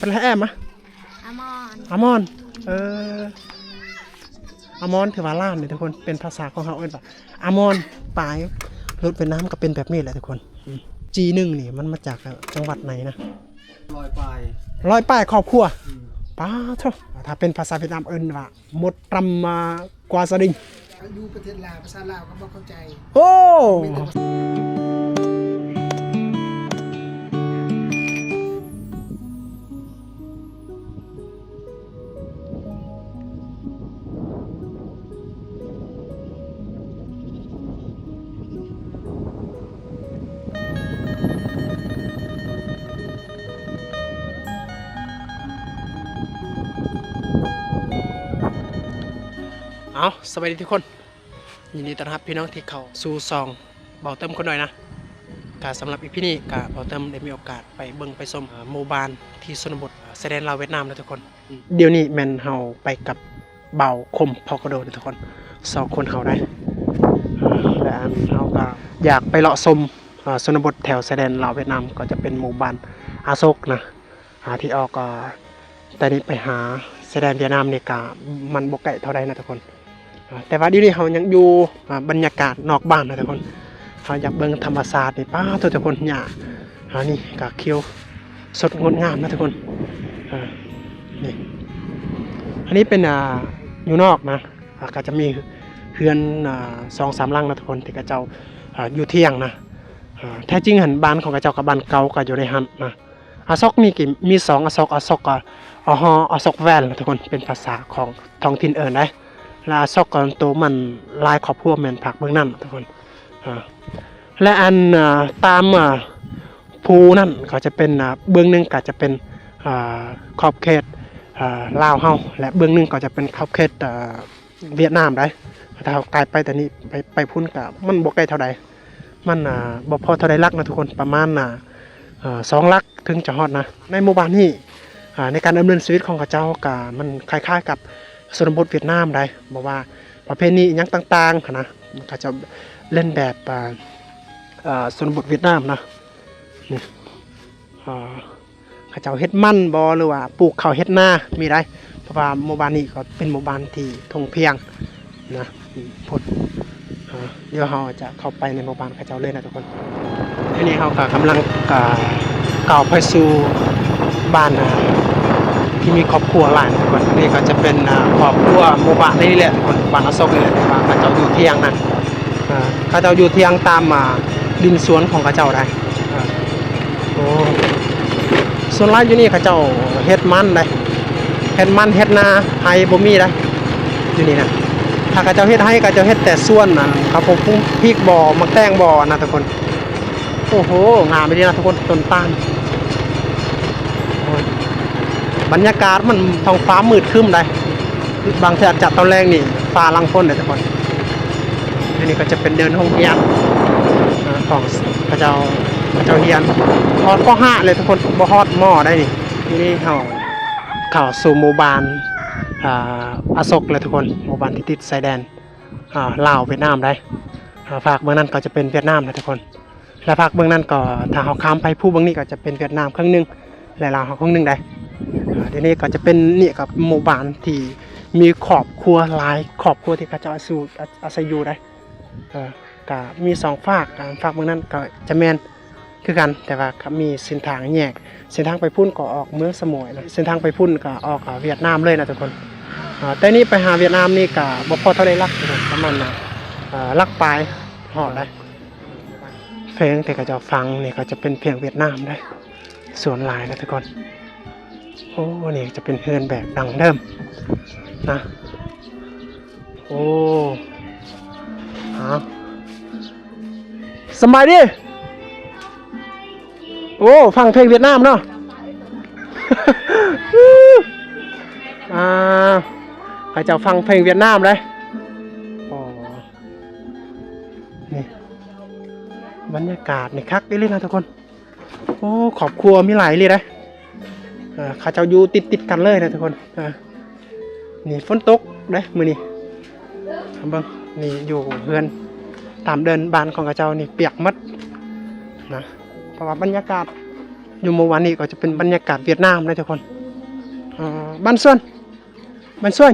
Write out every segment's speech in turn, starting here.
ເປັນແອມ ອາມອນ ອາມອນ ເອີ ອາມອນ ຖືວ່າລ້ານເດ້ທຸກຄົນ ເປັນພາສາຂອງເຮົາເອີ້ນວ່າອາມອນປາຍ. ລົດຫວຽດນາມກໍເປັນແບບນີ້ແຫຼະທຸກຄົນ. ອືມ ຈີໜຶ່ງນີ້ມັນມາຈາກ ເອີ ຈັງຫວັດໃນນະ? ຮ້ອຍປາຍ ຮ້ອຍປາຍຄອບຄົວ. ອືມ ປາໂທ້ ຖ້າເປັນພາສາຫວຽດນາມເອີ້ນວ່າ ໝົດຕຳມາກວ່າສະດິງ. ຢູ່ປະເທດລາວ ພາສາລາວກໍບໍ່ເຂົ້າໃຈ. ໂອ້ ມີແຕ່ພາສາ ເອົາ ສະບາຍດີທຸກຄົນ. ຍິນດີຕ້ອນຮັບພີ່ນ້ອງທີ່ເຂົ້າສູ່ຊ່ອງເບົາເຕີມຄົນໜ້ອຍນະ. ກະສຳລັບອີພີນີ້ກະເບົາເຕີມໄດ້ມີໂອກາດໄປເບິ່ງໄປຊົມ ເອີ ໝູ່ບ້ານທີ່ຊົນນະບົດ ເອີ ຊາຍແດນລາວຫວຽດນາມນະທຸກຄົນ. ດຽວນີ້ແມ່ນເຮົາໄປກັບບ່າວຄົມ ພອກກະໂດ ນະທຸກຄົນ ສອງຄົນເຮົາໄດ໋. ເອີ ແລະ ອັນ ເຮົາກະຢາກໄປເລາະຊົມ ເອີ ຊົນນະບົດແຖວຊາຍແດນລາວຫວຽດນາມ ກໍຈະເປັນໝູ່ບ້ານອາສົກນະ. ອ່າ ທີ່ອອກ ອ່າ ແຕ່ນີ້ໄປຫາຊາຍແດນຫວຽດນາມນີ້ກະມັນບໍ່ໄກເທົ່າໃດນະທຸກຄົນ. ອ່າ ແຕ່ວ່າດຽວນີ້ເຮົາຍັງຢູ່ ອ່າ ບັນຍາກາດນອກບ້ານນະທຸກຄົນ. ເຮົາຢາກເບິ່ງທຳມະຊາດນີ້ ປາໂທ້ທຸກຄົນ ຫຍ້າ ອ່າ ນີ້ກະຂຽວສົດງົດງາມນະທຸກຄົນ. ອ່າ ນີ້ ອັນນີ້ເປັນ ອ່າ ຢູ່ນອກນະ. ອ່າ ກະຈະມີເຮືອນ ອ່າ ສອງສາມຫຼັງນະທຸກຄົນ ທີ່ເຂົາເຈົ້າ ອ່າ ຢູ່ທ່ຽງນະ. ອ່າ ແທ້ຈິງຫັ້ນ ບ້ານຂອງເຂົາເຈົ້າກັບບ້ານເກົ່າກະຢູ່ໃນຫັ້ນນະ. ອາຊອກນີ້ກະມີສອງອາຊອກ ອາຊອກ ອາຮໍ ອາຊອກແວນ ນະທຸກຄົນ ເປັນພາສາຂອງທ້ອງຖິ່ນເອີ້ນໄດ໋. ແລະ ອາຊອກໂຕມັນຫຼາຍຄອບຄົວແມ່ນພາກເບື້ອງນັ້ນນະທຸກຄົນ. ອ່າ ແລະ ອັນ ອ່າ ຕາມ ອ່າ ພູນັ້ນກໍຈະເປັນ ອ່າ ເບື້ອງໜຶ່ງກໍຈະເປັນ ອ່າ ຂອບເຂດ ອ່າ ລາວເຮົາ ແລະ ເບື້ອງໜຶ່ງກໍຈະເປັນຂອບເຂດ ອ່າ ຫວຽດນາມໄດ໋. ຖ້າເຮົາກາຍໄປແຕ່ນີ້ໄປ ໄປພຸ້ນກະມັນບໍ່ໄກເທົ່າໃດ ມັນ ອ່າ ບໍ່ພໍເທົ່າໃດຫຼັກນະທຸກຄົນ ປະມານ ອ່າ ເອີ ສອງຫຼັກເຖິງຈະຮອດນະ. ໃນໝູ່ບ້ານນີ້ ອ່າ ໃນການດຳເນີນຊີວິດຂອງເຂົາເຈົ້າກະມັນຄ້າຍໆກັບຊົນນະບົດຫວຽດນາມໄດ໋ ບໍ່ວ່າປະເພນີອີ່ຫຍັງຕ່າງໆຫັ້ນນະ ເຂົາເຈົ້າເລີນແບບ ອ່າ ເອີ ຊົນນະບົດຫວຽດນາມນະ. ນີ້ ອ່າ ເຂົາເຈົ້າເຮັດມັນບໍ ຫຼືວ່າປູກເຂົ້າເຮັດນາມີໄດ໋ ເພາະວ່າໝູ່ບ້ານນີ້ກໍເປັນໝູ່ບ້ານທີ່ທົ່ງພຽງນະ. ພຸ້ນ ເອີ ດຽວເຮົາຈະເຂົ້າໄປໃນໝູ່ບ້ານເຂົາເຈົ້າເລີຍນະທຸກຄົນ. ດຽວນີ້ເຮົາກໍກຳລັງ ອ່າ ກ້າວໄປສູ່ບ້ານ ອ່າ ທີ່ມີຄອບຄົວຫຼາຍນະທຸກຄົນ. ນີ້ກໍຈະເປັນ ອ່າ ຄອບຄົວໝູ່ບ້ານນີ້ແຫຼະທຸກຄົນ ບ້ານອາສົກນີ້ແຫຼະ ແຕ່ວ່າເຂົາເຈົ້າຢູ່ທ່ຽງນະ. ເອີ ເຂົາເຈົ້າຢູ່ທ່ຽງຕາມ ອ່າ ດິນສວນຂອງເຂົາເຈົ້າໄດ໋. ເອີ ໂອ້ ສ່ວນຫຼາຍຢູ່ນີ້ເຂົາເຈົ້າເຮັດມັນໄດ໋ ເຮັດມັນເຮັດນາ ໄຮ່ບໍ່ມີໄດ໋ຢູ່ນີ້ນະ. ຖ້າເຂົາເຈົ້າເຮັດໄຮ່ ເຂົາເຈົ້າເຮັດແຕ່ສວນ ອັນ ເຂົາປູກພິກບໍ ໝາກແຕງບໍນະທຸກຄົນ. ໂອ້ໂຫ ງາມອີ່ຫຼີນະທຸກຄົນ ຕົ້ນຕານ. ໂອ້ຍ ບັນຍາກາດມັນທ້ອງຟ້າມືດຄຶ້ມໄດ໋ ບາງເທື່ອອາດຈະຕອນແລງນີ້ຟ້າຫຼັງຝົນເດ້ທຸກຄົນ. ອັນນີ້ກໍຈະເປັນເດີ່ນໂຮງຮຽນ ເອີ ຂອງເຂົາເຈົ້າ ເຂົາເຈົ້າຮຽນຮອດປໍຫ້າເລີຍທຸກຄົນ ບໍ່ຮອດມໍໄດ໋ນີ້. ທີນີ້ເຮົາເຂົ້າສູ່ໝູ່ບ້ານ ອ່າ ອາສົກແລ້ວທຸກຄົນ ໝູ່ບ້ານທີ່ຕິດຊາຍແດນ ອ່າ ລາວຫວຽດນາມໄດ໋. ອ່າ ຟາກເບື້ອງນັ້ນກໍຈະເປັນຫວຽດນາມນະທຸກຄົນ ແລະ ພາກເບື້ອງນັ້ນກໍ ຖ້າເຮົາຂ້າມໄປພູເບື້ອງນີ້ກໍຈະເປັນຫວຽດນາມເຄິ່ງໜຶ່ງ ແລະ ລາວເຮົາເຄິ່ງໜຶ່ງໄດ໋. ອ່າ ດຽວນີ້ກໍຈະເປັນ ນີ້ກໍໝູ່ບ້ານທີ່ມີຄອບຄົວຫຼາຍຄອບຄົວທີ່ເຂົາເຈົ້າອາໄສຢູ່ ອາໄສຢູ່ໄດ໋. ເອີ ກໍມີສອງຟາກ ອ່າ ຟາກເບື້ອງນັ້ນກໍຈະແມ່ນຄືກັນ ແຕ່ວ່າກໍມີເສັ້ນທາງແຍກ ເສັ້ນທາງໄປພຸ້ນກໍອອກເມືອງສະໝວຍນະ ເສັ້ນທາງໄປພຸ້ນກໍອອກຫວຽດນາມເລີຍນະທຸກຄົນ. ອ່າ ແຕ່ນີ້ໄປຫາຫວຽດນາມນີ້ກໍບໍ່ພໍເທົ່າໃດຫຼັກ ປະມານ ອ່າ ຫຼັກປາຍຮອດໄດ໋. ເພງທີ່ເຂົາເຈົ້າຝັງນີ້ກໍຈະເປັນເພງຫວຽດນາມເດ້ ສ່ວນຫຼາຍນະທຸກຄົນ. ໂອ້ ນີ້ຈະເປັນເຮືອນແບບດັ້ງເດີມນະ. ໂອ້ ເອົາ ສະບາຍດີ. ໂອ້ ຟັງເພງຫວຽດນາມເນາະ. ອ່າ ເຂົາເຈົ້າຟັງເພງຫວຽດນາມເດ້. ອໍ ນີ້ ບັນຍາກາດນີ້ຄັກອີ່ຫຼີນະທຸກຄົນ. ໂອ້ ຄອບຄົວມີຫຼາຍອີ່ຫຼີເດ້. ເອີ ເຂົາເຈົ້າຢູ່ຕິດໆກັນເລີຍນະທຸກຄົນ. ເອີ ນີ້ຝົນຕົກເດ້ມື້ນີ້. ເບິ່ງ ນີ້ຢູ່ເຮືອນຕາມເດີ່ນບ້ານຂອງເຂົາເຈົ້ານີ້ປຽກໝົດນະ ເພາະວ່າບັນຍາກາດ ຢູ່ມື້ວານນີ້ກໍຈະເປັນບັນຍາກາດຫວຽດນາມເດ້ທຸກຄົນ. ເອີ ບ້ານສວນ ບ້ານສວນ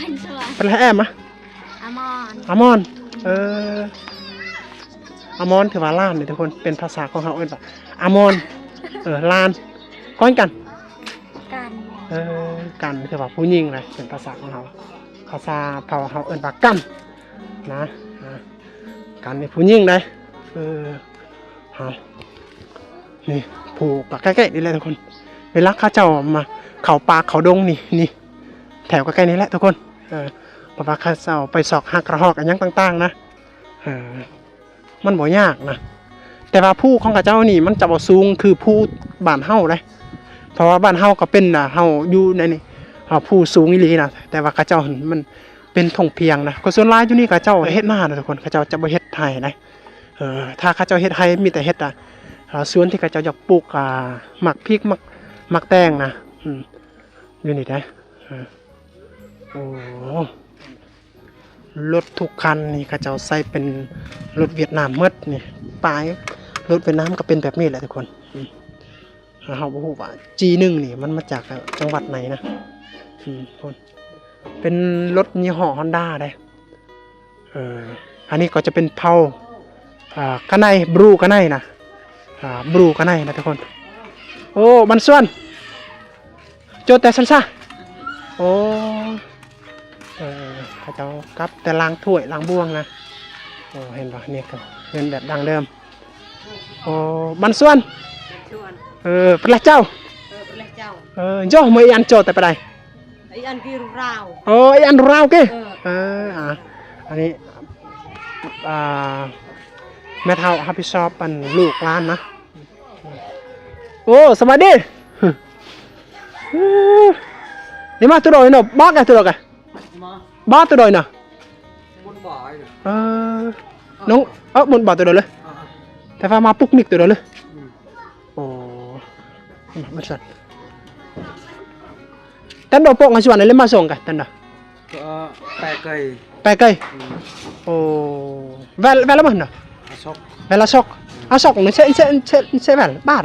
ບ້ານສວນ ເປັນແຮມອະ ອາມອນ ອາມອນ ເອີ ອາມອນຖືວ່າຫຼານເດ້ທຸກຄົນ. ເປັນພາສາຂອງເຮົາເອີ້ນວ່າອາມອນ ເອີ ຫຼານ ກ້ອນກັນ ກັນ ເອີ ກັນຖືວ່າຜູ້ຍິງນະ. ເປັນພາສາຂອງເຮົາ ພາສາເຜົ່າເຮົາເອີ້ນວ່າກັນນະ ອາ ກັນນີ້ຜູ້ຍິງເດ້. ເອີ ເຮົາ ນີ້ຜູກກໍໃກ້ໆນີ້ແຫຼະທຸກຄົນ. ເວລາເຂົາເຈົ້າມາເຂົ້າປ່າເຂົ້າດົງນີ້ ນີ້ແຖວໃກ້ໆນີ້ແຫຼະທຸກຄົນ. ເອີ ເພາະວ່າເຂົາເຈົ້າໄປຊອກຫາກະຮອກອີ່ຫຍັງຕ່າງໆນະ. ເອີ ມັນບໍ່ຍາກນະ ແຕ່ວ່າພູຂອງເຂົາເຈົ້ານີ້ມັນຈະບໍ່ສູງຄືພູບ້ານເຮົາເດ້. ເພາະວ່າບ້ານເຮົາກໍເປັນນະ ເຮົາຢູ່ໃນນີ້ ເຮົາພູສູງອີ່ຫຼີນະ. ແຕ່ວ່າເຂົາເຈົ້າຫັ້ນມັນເປັນທົ່ງພຽງນະ. ຄົນສ່ວນຫຼາຍຢູ່ນີ້ເຂົາເຈົ້າເຮັດນານະທຸກຄົນ ເຂົາເຈົ້າຈະບໍ່ເຮັດໄຮ່ນະ. ເອີ ຖ້າເຂົາເຈົ້າເຮັດໄຮ່ມີແຕ່ເຮັດ ອາ ອາ ສວນທີ່ເຂົາເຈົ້າຢາກປູກ ອາ ໝາກພິກ ໝາກ ໝາກແຕງນະ. ອືມ ຢູ່ນີ້ເດ້. ເອີ ໂອ້ ລົດທຸກຄັນນີ້ເຂົາເຈົ້າໃຊ້ເປັນລົດຫວຽດນາມໝົດນີ້. ປ້າຍລົດຫວຽດນາມກໍເປັນແບບນີ້ແຫຼະທຸກຄົນ. ອືມ ເຮົາບໍ່ຮູ້ວ່າຈີໜຶ່ງນີ້ມັນມາຈາກ ເອີ ຈັງຫວັດໃດນະ. ອືມ ພຸ້ນ ເປັນລົດຍີ່ຫໍ້ຮອນດ້າເດ້. ເອີ ອັນນີ້ກໍຈະເປັນເຜົ່າ ອາ ກະໄນ ບຣູກະໄນນະ ອາ ບຣູກະໄນນະທຸກຄົນ. ໂອ້ ບ້ານສວນ ໂຈແຕ່ສັນຊາ. ໂອ້ ເອີ ເຂົາເຈົ້າກັບແຕ່ລ້າງຖ້ວຍລ້າງບ່ວງນະ. ໂອ້ ເຫັນບໍ່ ນີ້ກໍເປັນແບບດັ້ງເດີມ. ໂອ້ ບ້ານສວນ ສວນ ເອີ ປະລະເຈົ້າ ເອີ ປະລະເຈົ້າ ເອີ ໂຈ ເມື່ອອີອັນໂຈແຕ່ປະໃດ ອີອັນກີຣາວ ໂອ້ ອີອັນຣາວເກ ເອີ ເອີ ອາ ອັນນີ້ ອາ ແມ່ເຖົ້າຮັບຜິດຊອບອັນລູກຫຼານນະ. ໂອ້ ສະບາຍດີ ນີ້ມາຕຸດອກເນາະ ບາກແກຕຸດອກແກ ມາ ບາກຕຸດອກນະ ບຸນບາຍນະ ເອີ ນ້ອງ ເອີ ບຸນບາກຕຸດອກເລີຍ ອາ ແຕ່ວ່າມາປຸກນິກຕຸດອກເລີຍ ອືມ ໂອ້ ມາ ມາຊັ້ນ ຕັນດອກປອກໃນສວນເລີຍມາສົ່ງກະ ຕັນດອກ ເອີ ແປໄກ ແປໄກ ອືມ ໂອ້ ແວລ ແວລລະມັນນະ ອາຊອກ ແວລອາຊອກ ອືມ ອາຊອກນີ້ເຊ ເຊ ເຊ ເຊແວລ ບາດ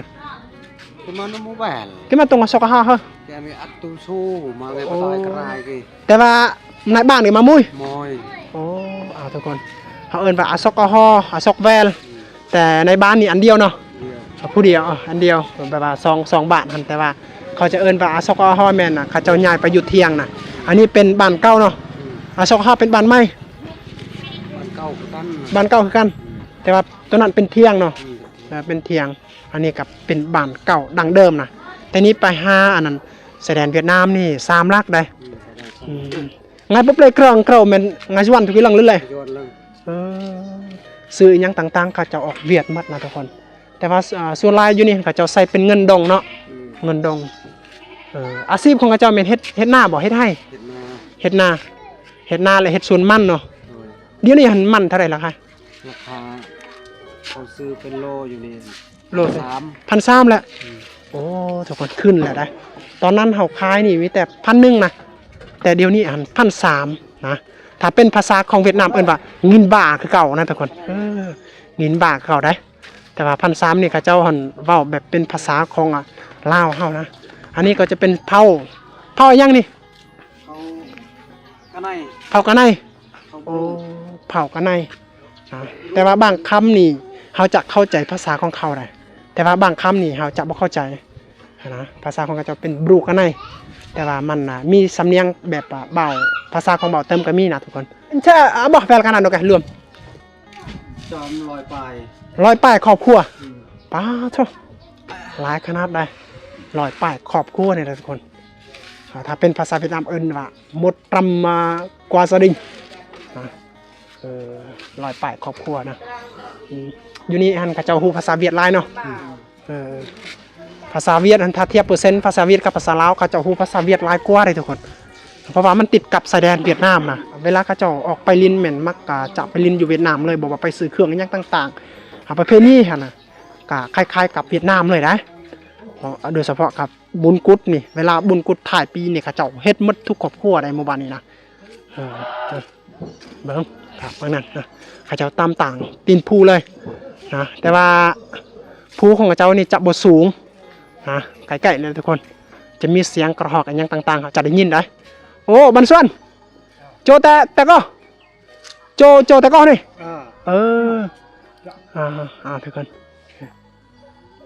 ທີ່ມານຳໝູ່ແວລ ທີ່ມາຕົງອາຊອກອາຮາເຮີ ແກມີອັດຕູຊູມາເລີຍ ໂອ້ ປະຕາຍກະລາຍເກ ແຕ່ວ່າໃນບ້ານນີ້ມາມຸຍ ໂອ້ ເອົາທຸກຄົນ ເຮົາເອີ້ນວ່າອາຊອກອາຮອ ອາຊອກແວລ ອືມ ແຕ່ໃນບ້ານນີ້ອັນດຽວເນາະ ດຽວ ຜູ້ດຽວ ເອີ ອັນດຽວ ແບບວ່າສອງ ສອງບ້ານຫັ້ນ ແຕ່ວ່າເຂົາຈະເອີ້ນວ່າອາຊອກອາຮອ ແມ່ນນະ ເຂົາເຈົ້າຍ້າຍໄປຢູ່ທ່ຽງນະ. ອັນນີ້ເປັນບ້ານເກົ່າເນາະ ອືມ ອາຊອກອາຮ ເປັນບ້ານໃໝ່ ບ້ານເກົ່າຄືກັນ ບ້ານເກົ່າຄືກັນ ອືມ ແຕ່ວ່າໂຕນັ້ນເປັນທ່ຽງເນາະ ອືມ ເອີ ເປັນທ່ຽງ ອັນນີ້ກໍເປັນບ້ານເກົ່າດັ້ງເດີມນະ ແຕ່ນີ້ໄປຫາອັນນັ້ນ ຊາຍແດນຫວຽດນາມນີ້ສາມຫຼັກໃດ໋ ອືມ ອືມ ງາຍປຸບເລີຍ ເກີງເກີແມ່ນງາຍສະຫວັນທຸກອີ່ຫຼັງເລີຍ ເອີ ຊື່ອີ່ຫຍັງຕ່າງໆ ເຂົາເຈົ້າອອກຫວຽດໝົດນະທຸກຄົນ ແຕ່ວ່າ ເອີ ສ່ວນຫຼາຍຢູ່ນີ້ເຂົາເຈົ້າໃຊ້ເປັນເງິນດົງເນາະ ອືມ ເງິນດົງ ເອີ ອາຊີບຂອງເຂົາເຈົ້າແມ່ນເຮັດ ເຮັດນາບໍ່ ເຮັດໄຮ່ ເຮັດນາ ເຮັດນາ ເຮັດນາ ແລະ ເຮັດສວນມັນເນາະ ໂດຍ ດຽວນີ້ຫັ້ນມັນເທົ່າໃດລາຄາ ລາຄາເຂົາຊື້ເປັນໂລຢູ່ນີ້ ໂລ ພັນສາມ ພັນສາມແຫຼະ ອືມ ໂອ້ ທຸກຄົນ ຂຶ້ນແລ້ວໄດ໋ ຕອນນັ້ນເຮົາຂາຍນີ້ມີແຕ່ພັນໜຶ່ງນະ ແຕ່ດຽວນີ້ຫັ້ນພັນສາມນະ ຖ້າເປັນພາສາຂອງຫວຽດນາມເອີ້ນວ່າ ງິນບາ ຄືເກົ່ານະທຸກຄົນ ເອີ ງິນບາ ຄືເກົ່າໄດ໋ ແຕ່ວ່າພັນສາມນີ້ເຂົາເຈົ້າຫັ້ນເວົ້າແບບເປັນພາສາຂອງ ອາ ລາວເຮົານະ ອັນນີ້ກໍຈະເປັນເຜົ່າ ເຜົ່າຫຍັງນີ້ ເຜົ່າກະໄນ ເຜົ່າກະໄນ ເຜົ່າ ໂອ້ ບລູ ເຜົ່າກະໄນ ອາ ແຕ່ວ່າບາງຄຳນີ້ເຮົາຈະເຂົ້າໃຈພາສາຂອງເຂົາໄດ໋ ແຕ່ວ່າບາງຄຳນີ້ເຮົາຈະບໍ່ເຂົ້າໃຈຫັ້ນນະ ພາສາຂອງເຂົາເຈົ້າເປັນບລູກະໄນ ແຕ່ວ່າມັນ ອາ ມີສຳນຽງແບບ ອາ ເບົາ ພາສາຂອງເບົາເຕີມກໍມີນະທຸກຄົນ ເອີ ບໍ່ແຟນກັນນະ ດອກແກລວມ ສາມຮ້ອຍປາຍ ຮ້ອຍປາຍຄອບຄົວ ອືມ ປາໂທ້ ຫຼາຍຂະໜາດໃດ ຮ້ອຍປາຍຄອບຄົວນີ້ແຫຼະທຸກຄົນ ອາ ຖ້າເປັນພາສາຫວຽດນາມເອີ້ນວ່າ một trăm, à, gia đình ນະ ເອີ ຮ້ອຍປາຍຄອບຄົວນະ ອືມ ຢູ່ນີ້ຫັ້ນເຂົາເຈົ້າຮູ້ພາສາຫວຽດຫຼາຍເນາະ ອືມ ເອີ ພາສາຫວຽດຫັ້ນ ຖ້າທຽບເປີເຊັນພາສາຫວຽດກັບພາສາລາວ ເຂົາເຈົ້າຮູ້ພາສາຫວຽດຫຼາຍກວ່າເດ້ທຸກຄົນ ເພາະວ່າມັນຕິດກັບຊາຍແດນຫວຽດນາມນະ ເວລາເຂົາເຈົ້າອອກໄປຫຼິ້ນແມ່ນມັກຈະໄປຫຼິ້ນຢູ່ຫວຽດນາມເລີຍ ບໍ່ວ່າໄປຊື້ເຄື່ອງອີ່ຫຍັງຕ່າງໆ ອາ ປະເພນີຫັ້ນນະ ກະຄ້າຍໆກັບຫວຽດນາມເລີຍໄດ໋ ເພາະ ໂດຍສະເພາະກັບບຸນກຸດນີ້ ເວລາບຸນກຸດທ້າຍປີນີ້ ເຂົາເຈົ້າເຮັດໝົດທຸກຄອບຄົວໃດໝູ່ບ້ານນີ້ນະ ເອີ ເບິ່ງ ເບິ່ງນັ້ນນະ ເຂົາເຈົ້າຕຳຕາງຕີນພູເລີຍນະ ແຕ່ວ່າພູຂອງເຂົາເຈົ້ານີ້ຈະບໍ່ສູງ ນະ ໃກ້ໆເລີຍທຸກຄົນ ຈະມີສຽງກະຮອກອີ່ຫຍັງຕ່າງໆ ເຮົາຈະໄດ້ຍິນໄດ໋. ໂອ້ ບັນຊວນ ໂຈແຕ່ ແຕ່ກໍ ໂຈ ໂຈແຕ່ກໍນີ້ ເອີ ເອີ ອ່າ ອ່າ ທຸກຄົນ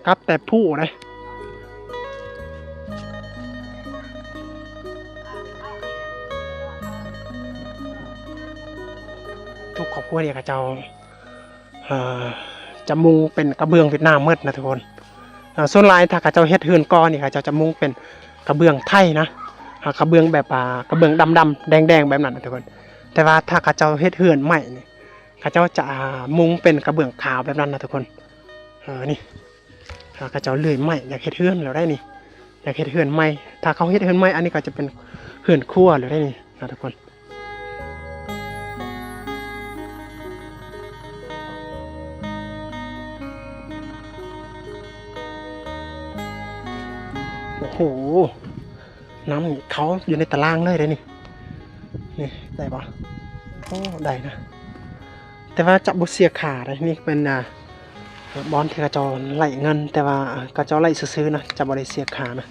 ກັບແຕ່ພູເດ້. ທຸກຄອບຄົວນີ້ເຂົາເຈົ້າ ເອີ ຈະມຸງເປັນກະເບື້ອງຫວຽດນາມໝົດນະທຸກຄົນ. ເອີ ສ່ວນຫຼາຍຖ້າເຂົາເຈົ້າເຮັດເຮືອນກໍນີ້ ເຂົາເຈົ້າຈະມຸງເປັນກະເບື້ອງໄທນະ ອາ ກະເບື້ອງແບບ ອາ ກະເບື້ອງດຳໆ ແດງໆ ແບບນັ້ນນະທຸກຄົນ. ແຕ່ວ່າຖ້າເຂົາເຈົ້າເຮັດເຮືອນໄມ້ນີ້ ເຂົາເຈົ້າຈະ ອາ ມຸງເປັນກະເບື້ອງຂາວແບບນັ້ນນະທຸກຄົນ. ເອີ ນີ້ ຖ້າເຂົາເຈົ້າເລື່ອຍໄມ້ ຢາກເຮັດເຮືອນແລ້ວໄດ໋ນີ້ ຢາກເຮັດເຮືອນໃໝ່. ຖ້າເຂົາເຮັດເຮືອນໃໝ່ ອັນນີ້ກໍຈະເປັນເຮືອນຄົວແລ້ວໄດ໋ນີ້ນະທຸກຄົນ. ໂອ້ໂຫ ນ້ຳນີ້ເຂົ້າຢູ່ໃນຕາລ່າງເລີຍເດ້ນີ້. ນີ້ໄດ້ບໍ່? ໂອ້ ໄດ້ນະ ແຕ່ວ່າຈະບໍ່ເສຍຄ່າເດ້. ນີ້ເປັນ ອ່າ ບ່ອນທີ່ເຂົາເຈົ້າໄລ່ເງິນ ແຕ່ວ່າເຂົາເຈົ້າໄລ່ຊື່ໆນະ ຈະບໍ່ໄດ້ເສຍຄ່ານະ.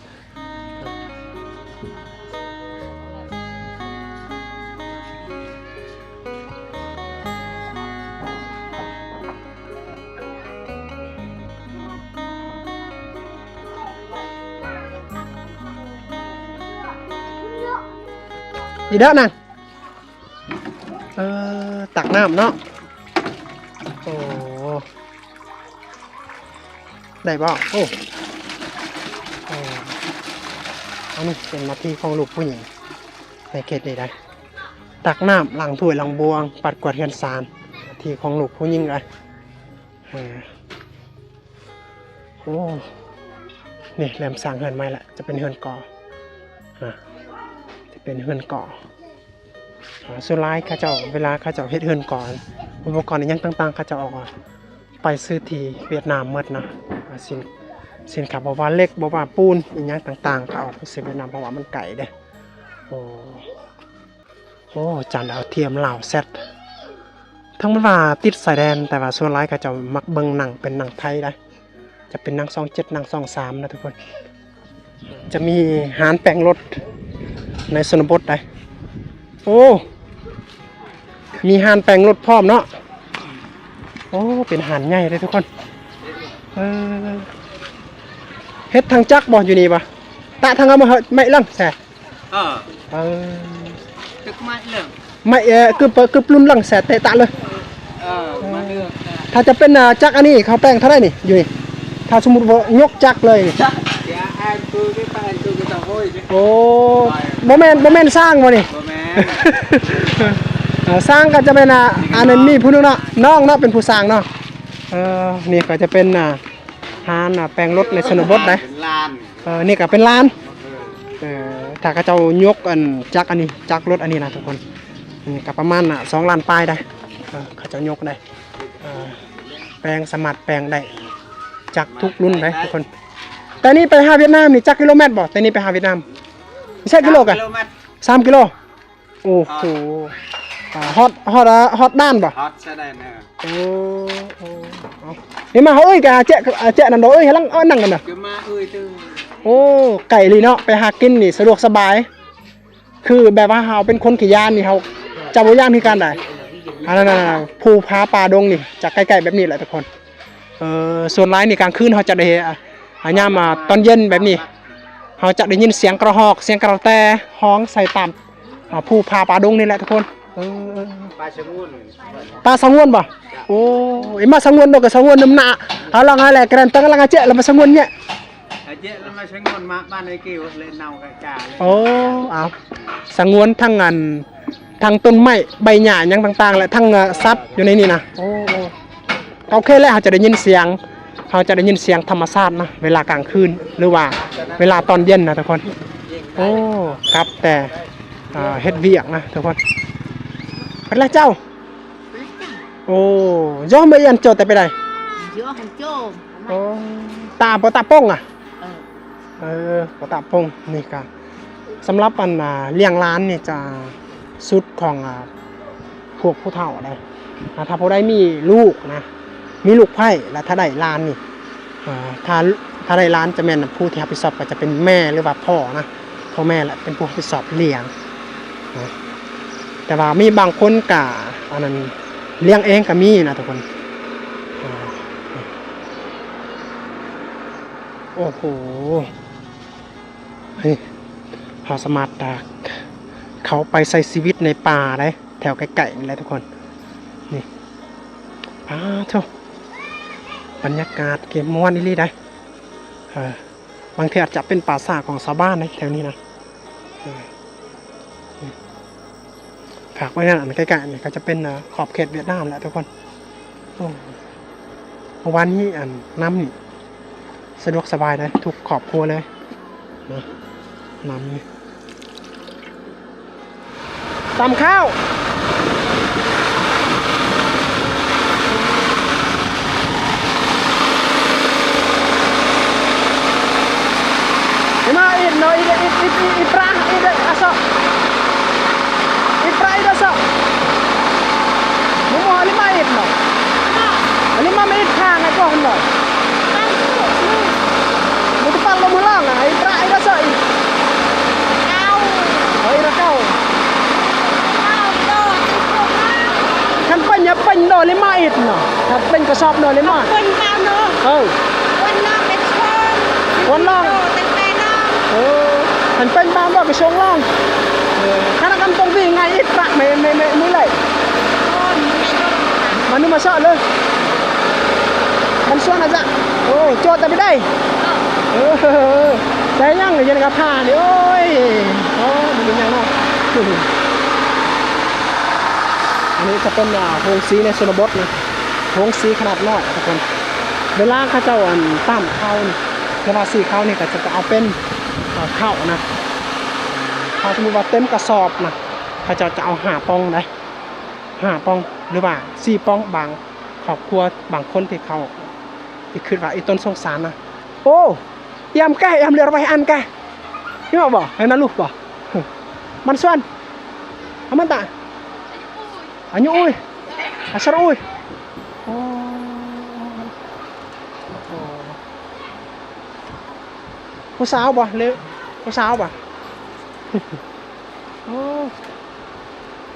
ອີເດີະນາງ ເອີ ຕັກນ້ຳເນາະ. ໂອ້ ໄດ້ບໍ່? ໂອ້ ເອີ ອັນນີ້ເປັນໜ້າທີ່ຂອງລູກຜູ້ຍິງໃນເຂດນີ້ໄດ໋ ຕັກນ້ຳ ລ້າງຖ້ວຍລ້າງບ່ວງ ປັດກວາດເຮືອນຊານ ໜ້າທີ່ຂອງລູກຜູ້ຍິງໄດ໋. ເອີ ໂອ້ ນີ້ເລີ່ມສ້າງເຮືອນໃໝ່ລະ ຈະເປັນເຮືອນກໍນະ ຈະເປັນເຮືອນກໍ. ອາ ສ່ວນຫຼາຍເຂົາເຈົ້າ ເວລາເຂົາເຈົ້າເຮັດເຮືອນກໍ ອຸປະກອນອີ່ຫຍັງຕ່າງໆ ເຂົາເຈົ້າອອກໄປຊື້ທີ່ຫວຽດນາມໝົດນະ. ອາ ສິນ ສິນຄ້າ ບໍ່ວ່າເຫຼັກ ບໍ່ວ່າປູນ ອີ່ຫຍັງຕ່າງໆ ເຂົາເອົາໄປຊື້ຫວຽດນາມ ເພາະວ່າມັນໄກເດ້. ໂອ້ ໂອ້ ຈານດາວທຽມ Laosat ເຖິງແມ່ນວ່າຕິດຊາຍແດນ ແຕ່ວ່າສ່ວນຫຼາຍເຂົາເຈົ້າມັກເບິ່ງໜັງ ເປັນໜັງໄທໄດ໋. ຈະເປັນໜັງຊ່ອງເຈັດ ໜັງຊ່ອງສາມນະທຸກຄົນ. ຈະມີຮ້ານແປງລົດໃນຊົນນະບົດໄດ໋. ໂອ້ ມີຮ້ານແປງລົດພ້ອມເນາະ. ໂອ້ ເປັນຮ້ານໃຫຍ່ເດ້ທຸກຄົນ. ເອີ ເຮັດທາງຈັກບໍ່ຢູ່ນີ້ບໍ່? ຕະທາງເອົາມາ ໄມ້ຫຼັງແຊ. ເອີ ເອີ ຕຶk ໄມ້ເລື່ອງ ໄມ້ ເອີ ກຶບ ກຶບລຸນຫຼັງແຊເຕະຕະເລີຍ. ເອີ ມາເລືອກ ຖ້າຈະເປັນ ອາ ຈັກອັນນີ້ເຂົາແປງເທົ່າໃດນີ້ ຢູ່ນີ້ ຖ້າສົມມຸດວ່າຍົກຈັກເລີຍນີ້? ໂອ້ ບໍ່ແມ່ນ ບໍ່ແມ່ນຊ່າງບໍ່ນີ້? ບໍ່ແມ່ນ ເອີ ຊ່າງກໍຈະແມ່ນ ອາ ອັນນັ້ນມີຜູ້ໜຶ່ງເນາະ ນ້ອງເນາະ ເປັນຜູ້ຊ່າງເນາະ. ເອີ ນີ້ກໍຈະເປັນ ອາ ຮ້ານ ອາ ແປງລົດໃນຊົນນະບົດໄດ໋. ເອີ ນີ້ກໍເປັນລານ ເອີ ຖ້າເຂົາເຈົ້າຍົກອັນຈັກອັນນີ້ ຈັກລົດອັນນີ້ນະທຸກຄົນ ນີ້ກໍປະມານ ອາ ສອງລ້ານປາຍໄດ໋. ເອີ ເຂົາເຈົ້າຍົກໄດ້ ເອີ ແປງ ສາມາດແປງໄດ້ຈັກທຸກລຸ້ນໄດ໋ທຸກຄົນ. ແຕ່ນີ້ໄປຫາຫວຽດນາມນີ້ຈັກກິໂລແມັດບໍ່? ແຕ່ນີ້ໄປຫາຫວຽດນາມ ຈັກກິໂລກະ? ສາມກິໂລ. ໂອ້ໂຫ ອ່າ ຮອດ ຮອດ ຮອດດ່ານບໍ່? ຮອດຊາຍແດນ. ເອີ ໂອ້ ໂອ້ ເອົາ ນີ້ມາເຮົາເອີຍກະແຈະ ແຈະນັ້ນດອກເອີຍ ໃຫ້ຫຼັງ ເອີ ນັ່ງກັນນະ ຄືມາເອີຍຕື່. ໂອ້ ໄກອີ່ຫຼີເນາະ ໄປຫາກິນນີ້ສະດວກສະບາຍ ຄືແບບວ່າເຮົາເປັນຄົນຂີ້ຢ້ານນີ້ ເຮົາຈະບໍ່ຢ້ານຄືກັນໃດ໋. ອັນນັ້ນນະ ພູຜາປ່າດົງນີ້ຈະໃກ້ໆແບບນີ້ແຫຼະທຸກຄົນ. ເອີ ສ່ວນຫຼາຍນີ້ກາງຄືນເຮົາຈະໄດ້ ອາ ຍາມ ອາ ຕອນເຢັນແບບນີ້ ເຮົາຈະໄດ້ຍິນສຽງກະຮອກ ສຽງກະແຕຮ້ອງໃສ່ຕາມ ອາ ພູຜາປ່າດົງນີ້ແຫຼະທຸກຄົນ. ເອີ ປ່າສະຫງວນ ປ່າສະຫງວນບໍ່? ໂອ້ ມາສະຫງວນດອກ ກະສະຫງວນນຳໜ້າ ເອົາລະໄງແຫຼະ ກະນັ້ນຕັ້ງລະເຈ ລະມາສະຫງວນເນຍ ອາເຈ ລະມາສະຫງວນມາບ້ານໄອ້ກີວ ເລີຍເນົາກະຈາເລີຍ. ໂອ້ ເອົາ ສະຫງວນທັງອັນ ທັງຕົ້ນໄມ້ໃບຫຍ້າຫຍັງຕ່າງໆ ແລະ ທັງ ອາ ສັດຢູ່ໃນນີ້ນະ. ໂອ້ ໂອ້ ໂອເຄແລ້ວ ເຮົາຈະໄດ້ຍິນສຽງ ເຮົາຈະໄດ້ຍິນສຽງທຳມະຊາດນະ ເວລາກາງຄືນ ຫຼືວ່າເວລາຕອນເຢັນນະທຸກຄົນ. ໂອ້ ກັບແຕ່ ເຮັດວຽກນະທຸກຄົນ. ເປັນລະເຈົ້າ? ໂອ້ ໂຢ ມາອຽນໂຈແຕ່ໄປໃດ? ໂອ້ ຕາບໍ່ຕາປົງອະ? ເອີ ບໍ່ຕາປົງ. ນີ້ກະ ສຳລັບອັນ ອາ ລ້ຽງຫຼານນີ້ຈະສຸດຂອງ ອາ ພວກຜູ້ເຖົ້າໃດ໋. ອາ ຖ້າຜູ້ໃດມີລູກນະ ມີລູກໃພ້ ແລະ ຖ້າໄດ້ຫຼານນີ້ ອາ ຖ້າ ຖ້າໄດ້ຫຼານຈະແມ່ນຜູ້ທີ່ຮັບຜິດຊອບກໍຈະເປັນແມ່ ຫຼືວ່າພໍ່ນະ, ພໍ່ແມ່ແຫຼະເປັນຜູ້ຮັບຜິດຊອບລ້ຽງນະ. ແຕ່ວ່າມີບາງຄົນກະ ອັນນັ້ນ ລ້ຽງເອງກໍມີນະທຸກຄົນ. ໂອ້ໂຫ ເຮົາສາມາດ ອາ ເຂົ້າໄປໃຊ້ຊີວິດໃນປ່າໄດ້ ແຖວໃກ້ໆນີ້ແຫຼະທຸກຄົນ. ນີ້ ປາໂທ້ ບັນຍາກາດເກມມ່ວນອີ່ຫຼີໃດ໋. ເອີ ບາງເທື່ອອາດຈະເປັນປ່າຊ້າຂອງຊາວບ້ານໃນແຖວນີ້ນະ. ເອີ ນີ້ ຝາກໄວ້ນັ້ນ ອັນໃກ້ໆນີ້ກໍຈະເປັນ ເອີ ຂອບເຂດຫວຽດນາມແຫຼະທຸກຄົນ. ໂອ້ ເມື່ອວານນີ້ ອັນ ນ້ຳນີ້ສະດວກສະບາຍເລີຍ ທຸກຄອບຄົວເລີຍນະ ນ້ຳນີ້. ຕຳຂ້າວ Lima rit no, rit, rit, rit, rit, rit pra, rit aso. Rit pra, rit aso. Mama, lima rit no. Lima rit pra, na ko no. Mo tu palo mo lang, rit pra, rit aso, rit. Oh, rit kau. ຄັນເປັນຫຍັງເປັນໂນ ລິມາອິດເນາະ ຄັນເປັນກະສອບໂນ ລິມາ ເປັນເບົາເນາະ ເອີ ເປັນນ້ຳເປັນຊອງ ວັນນອກ ເປັນແມ່ນ້ຳ ເອີ ຄັນເປັນເບົາເນາະ ກະຊອງລອງ ເອີ ຄັນກັນຕົງທີ່ໄງອິດປະ ແມ່ ແມ່ ແມ່ ມື້ໄລ ມານຸມາຊະເລີຍ ມັນຊວນອາຈະ ໂອ້ ໂຈດຕະບິໄດ ເອີ ໄດ້ຫຍັງ ເຮັດຫຍັງກັບພານີ້ ໂອ້ຍ ໂອ້ ມັນເປັນຫຍັງເນາະ. ອັນນີ້ຈະເປັນ ອ່າ ໂຮງສີໃນຊົນນະບົດນະ ໂຮງສີຂະໜາດນ້ອຍທຸກຄົນ ເວລາເຂົາເຈົ້າ ອັນ ຕຳເຂົ້ານີ້ ເວລາສີເຂົ້ານີ້ ເຂົາເຈົ້າຈະເອົາເປັນ ເຂົ້ານະ ຖ້າສົມມຸດວ່າເຕັມກະສອບນະ ເຂົາເຈົ້າຈະເອົາຫ້າປ່ອງໃດ ຫ້າປ່ອງ ຫຼືວ່າສີ່ປ່ອງ ບາງຄອບຄົວ ບາງຄົນທີ່ເຂົາ ທີ່ຄິດວ່າອີ່ຕົນສົງສານນະ ໂອ້ Iam kah, iam lir wai an kah. Imo ba? Ai naluh ba? Mansuan. Aman ta? Anyu ui. Asar ui. Oh. Oh. ຜູ້ສາວບໍ່ ຫຼືຜູ້ສາວບໍ່? ໂອ້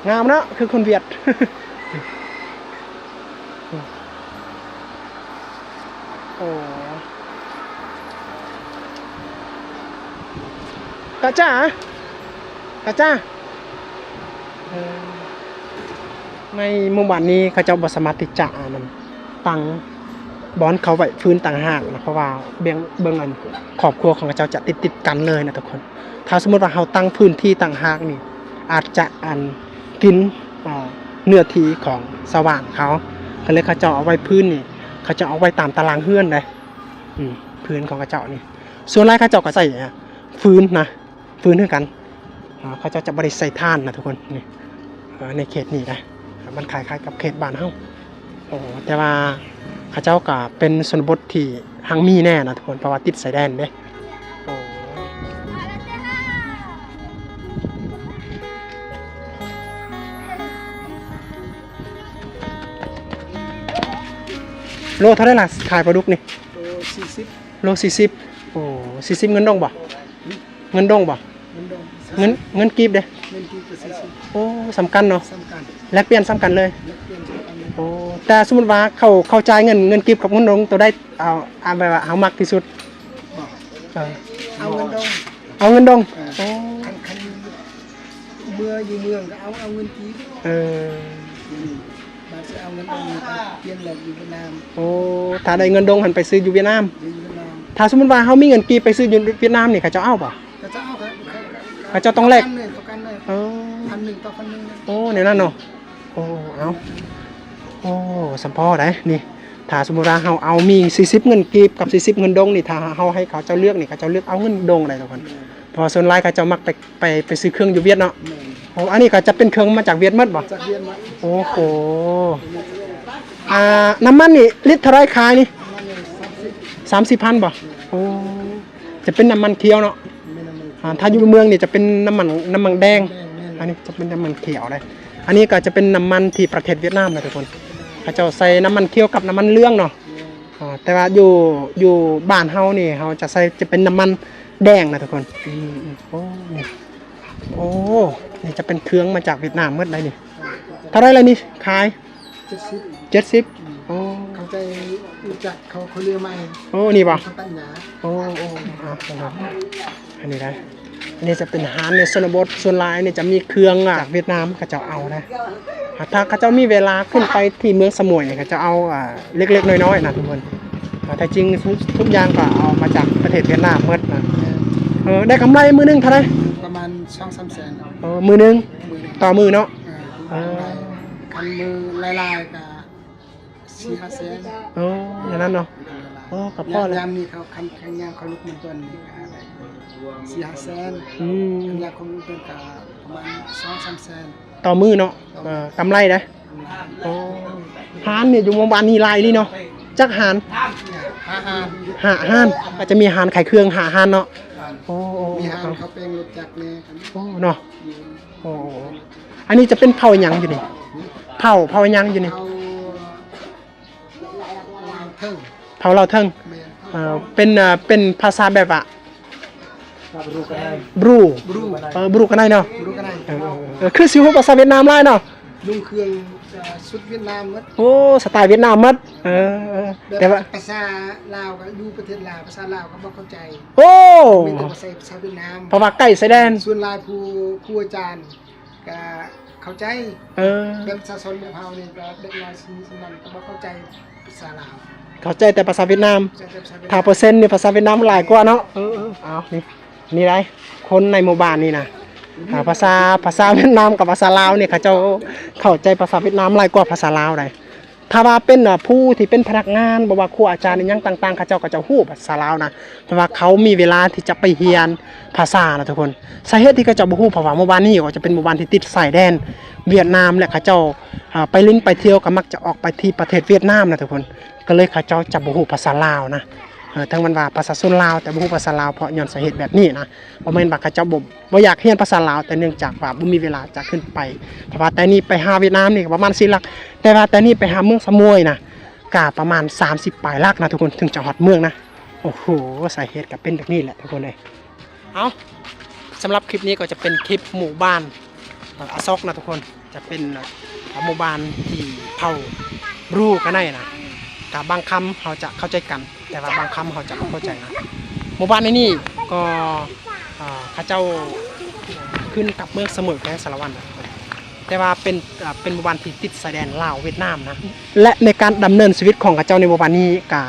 ງາມເນາະ ຄືຄົນຫວຽດ ໂອ້ ກະຈາ ກະຈາ ເອີ ໃນໝູ່ບ້ານນີ້ເຂົາເຈົ້າບໍ່ສາມາດທີ່ຈະ ອັນນັ້ນ ຕັ້ງບ່ອນເຂົາໄວ້ຟືນຕ່າງຫາກນະ ເພາະວ່າເບິ່ງ ເບິ່ງອັນຄອບຄົວຂອງເຂົາເຈົ້າຈະຕິດໆກັນເລີຍນະທຸກຄົນ. ຖ້າສົມມຸດວ່າເຮົາຕັ້ງພື້ນທີ່ຕ່າງຫາກນີ້ ອາດຈະ ອັນ ກິນ ອ່າ ເນື້ອທີ່ຂອງຊາວບ້ານເຂົາ ກໍເລີຍເຂົາເຈົ້າເອົາໄວ້ພື້ນນີ້ ເຂົາເຈົ້າເອົາໄວ້ຕາມຕາລາງເຮືອນເດ້ ອືມ ພື້ນຂອງເຂົາເຈົ້ານີ້ ສ່ວນຫຼາຍເຂົາເຈົ້າກໍໃຊ້ ອ່າ ຟືນນະ ຟືນຄືກັນ ອ່າ ເຂົາເຈົ້າຈະບໍ່ໄດ້ໃສ່ຖ່ານນະທຸກຄົນ ນີ້ ເອີ ໃນເຂດນີ້ນະ ມັນຄ້າຍໆກັບເຂດບ້ານເຮົາ ໂອ້ ແຕ່ວ່າເຂົາເຈົ້າກະເປັນຊົນນະບົດທີ່ຮັ່ງມີແດ່ນະທຸກຄົນ ເພາະວ່າຕິດຊາຍແດນເດ້ ໂອ້ ໂລເທົ່າໃດລະ ຂາຍປາດຸກນີ້? ໂລສີ່ສິບ ໂລສີ່ສິບ ໂອ້ ສີ່ສິບເງິນດົງບໍ່? ເງິນດົງບໍ່? ເງິນດົງ ເງິນ ເງິນກີບເດ້? ເງິນກີບກໍສີ່ສິບ ໂອ້ ສ່ຳກັນເນາະ ສ່ຳກັນ ແລກປ່ຽນສ່ຳກັນເລີຍ ແລກປ່ຽນສ່ຳກັນເລີຍ ໂອ້ ແຕ່ສົມມຸດວ່າເຂົາ ເຂົາຈ່າຍເງິນ ເງິນກີບກັບເງິນດົງ ໂຕໃດ ເອົາ ເອົາແບບວ່າເຮົາມັກທີ່ສຸດ? ບໍ່ ເອີ ເອົາເງິນດົງ ເອົາເງິນດົງ ເອີ ໂອ້ ຄັນ ຄັນເມືອຢູ່ເມືອງກໍເອົາ ເອົາເງິນກີບ ເອີ ອືມ ບາດຊິເອົາເງິນດົງກໍປ່ຽນແລກຢູ່ຫວຽດນາມ ໂອ້ ຖ້າໄດ້ເງິນດົງຫັ້ນໄປຊື້ຢູ່ຫວຽດນາມ ຢູ່ຫວຽດນາມ ຖ້າສົມມຸດວ່າເຮົາມີເງິນກີບໄປຊື້ຢູ່ຫວຽດນາມນີ້ ເຂົາເຈົ້າເອົາບໍ່? ເຂົາເຈົ້າເອົາ ເຂົາ ເຂົາເຈົ້າຕ້ອງແລກ ເອີ ພັນໜຶ່ງຕໍ່ພັນໜຶ່ງ ໂອ້ ແນວນັ້ນເນາະ ໂອ້ ເອົາ ໂອ້ ສ່ຳພໍໄດ໋ນີ້ ຖ້າສົມມຸດວ່າເຮົາເອົາມີສີ່ສິບເງິນກີບກັບສີ່ສິບເງິນດົງນີ້ ຖ້າເຮົາໃຫ້ເຂົາເຈົ້າເລືອກນີ້ ເຂົາເຈົ້າເລືອກເອົາເງິນດົງໄດ໋ທຸກຄົນ ແມ່ນ ເພາະວ່າສ່ວນຫຼາຍເຂົາເຈົ້າມັກໄປ ໄປ ໄປຊື້ເຄື່ອງຢູ່ຫວຽດເນາະ ແມ່ນ ໂອ້ ອັນນີ້ກໍຈະເປັນເຄື່ອງມາຈາກຫວຽດໝົດບໍ່? ຈາກຫວຽດໝົດ ໂອ້ໂຫ ອ່າ ນ້ຳມັນນີ້ລິດເທົ່າໃດຂາຍນີ້? ນ້ຳມັນນີ້ສາມສິບ ສາມສິບພັນບໍ່? ໂອ້ ຈະເປັນນ້ຳມັນຂຽວເນາະ ແມ່ນ ນ້ຳມັນຂຽວ ອ່າ ຖ້າຢູ່ເມືອງນີ້ຈະເປັນນ້ຳມັນ ນ້ຳມັນແດງ ແດງ ແມ່ນ ອັນນີ້ຈະເປັນນ້ຳມັນຂຽວເດ້ ອັນນີ້ກໍຈະເປັນນ້ຳມັນທີ່ປະເທດຫວຽດນາມນະທຸກຄົນ ເຂົາເຈົ້າໃສ່ນ້ຳມັນຂຽວກັບນ້ຳມັນເຫຼືອງເນາະ ແມ່ນ ອ່າ ແຕ່ວ່າຢູ່ ຢູ່ບ້ານເຮົານີ້ ເຮົາຈະໃຊ້ ຈະເປັນນ້ຳມັນແດງນະທຸກຄົນ. ອືມ ໂອ້ ນີ້ ໂອ້ ນີ້ຈະເປັນເຄື່ອງມາຈາກຫວຽດນາມໝົດໃດນີ້. ເທົ່າໃດລະນີ້ຂາຍ? ເຈັດສິບ ເຈັດສິບ. ອືມ ໂອ້ ເຂົ້າໃຈ ຮູ້ຈັກເຂົາ ເຂົາເລີຍໃໝ່. ໂອ້ ນີ້ບໍ່? ເຂົາຕັດຫຍ້າ. ໂອ້ ໂອ້ ອ່າ ອັນນີ້ໄດ໋ ອັນນີ້ຈະເປັນຮ້ານໃນຊົນນະບົດ ສ່ວນຫຼາຍນີ້ຈະມີເຄື່ອງຈາກຫວຽດນາມ ເຂົາເຈົ້າເອົານະ. ຖ້າເຂົາເຈົ້າມີເວລາຂຶ້ນໄປທີ່ເມືອງສະໝວຍນີ້ ເຂົາເຈົ້າເອົາ ອ່າ ເລັກໆນ້ອຍໆນະທຸກຄົນ. ອ່າ ແທ້ຈິງທຸກ ທຸກຢ່າງກໍເອົາມາຈາກປະເທດຫວຽດນາມໝົດນະ. ເອີ ໄດ້ກຳໄລມື້ໜຶ່ງເທົ່າໃດ? ປະມານສອງສາມແສນ. ເອີ ມື້ໜຶ່ງ ມື້ໜຶ່ງ ຕໍ່ມື້ເນາະ. ເອີ ເອີ ຄັນມື້ຫຼາຍໆກໍສີ່ຫ້າແສນ. ໂອ້ ຢ່າງນັ້ນເນາະ. ໂອ້ ກໍພໍແລ້ວ ຍາມນີ້ເຂົາ ຄັນ ຄັນຍາມເຂົາລຸກມາຕອນນີ້ກໍໄດ້ສີ່ຫ້າແສນ. ອືມ ຄັນຍາມເຂົາລຸກເປັນກໍປະມານສອງສາມແສນຕໍ່ມື້ເນາະ. ເອີ ກຳໄລເດ້. ໂອ້ ຮ້ານນີ້ຢູ່ໝູ່ບ້ານນີ້ຫຼາຍອີ່ຫຼີເນາະ. ຈັກຮ້ານ? ຫ້າຮ້ານ. ຫ້າຮ້ານ ອາດຈະມີຮ້ານຂາຍເຄື່ອງຫ້າຮ້ານເນາະ. ໂອ້ ມີຮ້ານເຂົາແປງລົດຈັກແດ່. ໂອ້ ເນາະ. ໂອ້ ອັນນີ້ຈະເປັນເຜົ່າຫຍັງຢູ່ນີ້? ເຜົ່າ ເຜົ່າຫຍັງຢູ່ນີ້? ເຜົ່າ ເຜົ່າລາວເທິງ. ເຜົ່າລາວເທິງ. ແມ່ນ. ເອີ ເປັນ ເປັນພາສາແບບວ່າ ບຣູ ບຣູ ເອີ ບຣູກະໄນເນາະ. ບຣູກະໄນ. ເອີ ເອີ ເອີ ຄືຊິຮູ້ພາສາຫວຽດນາມຫຼາຍເນາະ. ນຸ່ງເຄື່ອງ ເອີ ຊຸດຫວຽດນາມໝົດ. ໂອ້ ສະໄຕຫວຽດນາມໝົດ. ເອີ ເອີ ແບບ ແຕ່ວ່າພາສາລາວກໍຢູ່ປະເທດລາວ ພາສາລາວກໍບໍ່ເຂົ້າໃຈ. ໂອ້ ມີແຕ່ພາສາ ພາສາຫວຽດນາມ ເພາະວ່າໃກ້ຊາຍແດນ. ສ່ວນຫຼາຍຜູ້ ຄູອາຈານ ກະເຂົ້າໃຈ. ເອີ ແບບປະຊາຊົນແບບເຮົານີ້ ແບບເດັກນ້ອຍສ່ຳນັ້ນກໍບໍ່ເຂົ້າໃຈພາສາລາວ ເຂົ້າໃຈແຕ່ພາສາຫວຽດນາມ. ເຂົ້າໃຈແຕ່ພາສາຫວຽດນາມ. ຖ້າເປີເຊັນນີ້ພາສາຫວຽດນາມຫຼາຍກວ່າເນາະ. ເອີ ເອີ ເອົາ ນີ້ ນີ້ໄດ໋ ຄົນໃນໝູ່ບ້ານນີ້ນະ ອ່າ ພາສາ ພາສາຫວຽດນາມກັບພາສາລາວນີ້ ເຂົາເຈົ້າເຂົ້າໃຈພາສາຫວຽດນາມຫຼາຍກວ່າພາສາລາວໃດ໋. ຖ້າວ່າເປັນ ອ່າ ຜູ້ທີ່ເປັນພະນັກງານ ບໍ່ວ່າຄູອາຈານອີ່ຫຍັງຕ່າງໆ ເຂົາເຈົ້າກໍຈະຮູ້ພາສາລາວນະ ເພາະວ່າເຂົາມີເວລາທີ່ຈະໄປຮຽນພາສານະທຸກຄົນ. ສາເຫດທີ່ເຂົາເຈົ້າບໍ່ຮູ້ ເພາະວ່າໝູ່ບ້ານນີ້ກໍຈະເປັນໝູ່ບ້ານທີ່ຕິດຊາຍແດນຫວຽດນາມ ແລະ ເຂົາເຈົ້າ ອ່າ ໄປຫຼິ້ນໄປທ່ຽວກໍມັກຈະອອກໄປທີ່ປະເທດຫວຽດນາມນະທຸກຄົນ. ກໍເລີຍເຂົາເຈົ້າຈະບໍ່ຮູ້ພາສາລາວນະ. ເອີ ເຖິງແມ່ນວ່າປະຊາຊົນລາວ ແຕ່ບໍ່ຮູ້ພາສາລາວ ເພາະຍ້ອນສາເຫດແບບນີ້ນະ. ບໍ່ແມ່ນວ່າເຂົາເຈົ້າບໍ່ ບໍ່ຢາກຮຽນພາສາລາວ ແຕ່ເນື່ອງຈາກວ່າບໍ່ມີເວລາຈະຂຶ້ນໄປ. ເພາະວ່າແຕ່ນີ້ໄປຫາຫວຽດນາມນີ້ກໍປະມານສີ່ຫຼັກ ແຕ່ວ່າແຕ່ນີ້ໄປຫາເມືອງສະໝວຍນະ ກະປະມານສາມສິບປາຍຫຼັກນະທຸກຄົນ ເຖິງຈະຮອດເມືອງນະ. ໂອ້ໂຫ ສາເຫດກໍເປັນແບບນີ້ແຫຼະທຸກຄົນເອີຍ. ເອົາ ສຳລັບຄລິບນີ້ກໍຈະເປັນຄລິບໝູ່ບ້ານ ເອີ ອາຊອກນະທຸກຄົນ ຈະເປັນ ເອີ ໝູ່ບ້ານທີ່ເຜົ່າບຣູກະໄນນະ. ກະບາງຄຳເຮົາຈະເຂົ້າໃຈກັນ ແຕ່ວ່າບາງຄຳເຮົາຈະບໍ່ເຂົ້າໃຈນະ. ໝູ່ບ້ານໃນນີ້ກໍ ເອີ ເຂົາເຈົ້າຂຶ້ນກັບເມືອງສະໝວຍ ແຂວງສາລະວັນນະ ແຕ່ວ່າເປັນ ເອີ ເປັນໝູ່ບ້ານທີ່ຕິດຊາຍແດນລາວຫວຽດນາມນະ. ແລະ ໃນການດຳເນີນຊີວິດຂອງເຂົາເຈົ້າໃນໝູ່ບ້ານນີ້ ກະ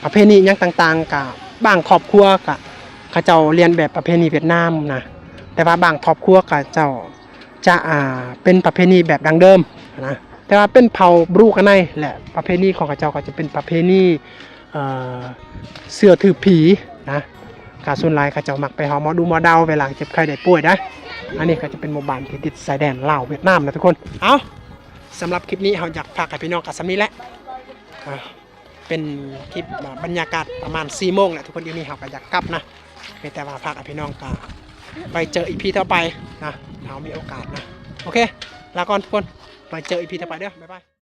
ປະເພນີຫຍັງຕ່າງໆ ກະບາງຄອບຄົວກະ ເຂົາເຈົ້າລຽນແບບປະເພນີຫວຽດນາມນະ ແຕ່ວ່າບາງຄອບຄົວເຂົາເຈົ້າຈະ ອ່າ ເປັນປະເພນີແບບດັ້ງເດີມນະ. ແຕ່ວ່າເປັນເຜົ່າບຣູກະໄນ ແລະ ປະເພນີຂອງເຂົາເຈົ້າກໍຈະເປັນປະເພນີ ເອີ ເຊື່ອຖືຜີນະ. ກະສ່ວນຫຼາຍເຂົາເຈົ້າມັກໄປເຮົາໝໍດູໝໍເດົາເວລາເຈັບໄຂ້ໄດ້ປ່ວຍນະ. ອັນນີ້ກໍຈະເປັນໝູ່ບ້ານທີ່ຕິດຊາຍແດນລາວຫວຽດນາມນະທຸກຄົນ. ເອົາ ສຳລັບຄລິບນີ້ເຮົາຢາກຝາກໃຫ້ພີ່ນ້ອງກັນສ່ຳນີ້ແຫຼະ. ເປັນຄລິບ ອ່າ ບັນຍາກາດປະມານສີ່ໂມງແຫຼະທຸກຄົນ. ດຽວນີ້ເຮົາກໍຢາກກັບນະ ມີແຕ່ວ່າຝາກໃຫ້ພີ່ນ້ອງ ກໍໄວ້ເຈີອີພີຕໍ່ໄປນະ ເຮົາມີໂອກາດນະ. ໂອເຄ ລາກ່ອນທຸກຄົນ ໄວ້ເຈີອີພີຕໍ່ໄປເດີ ບາຍບາຍ.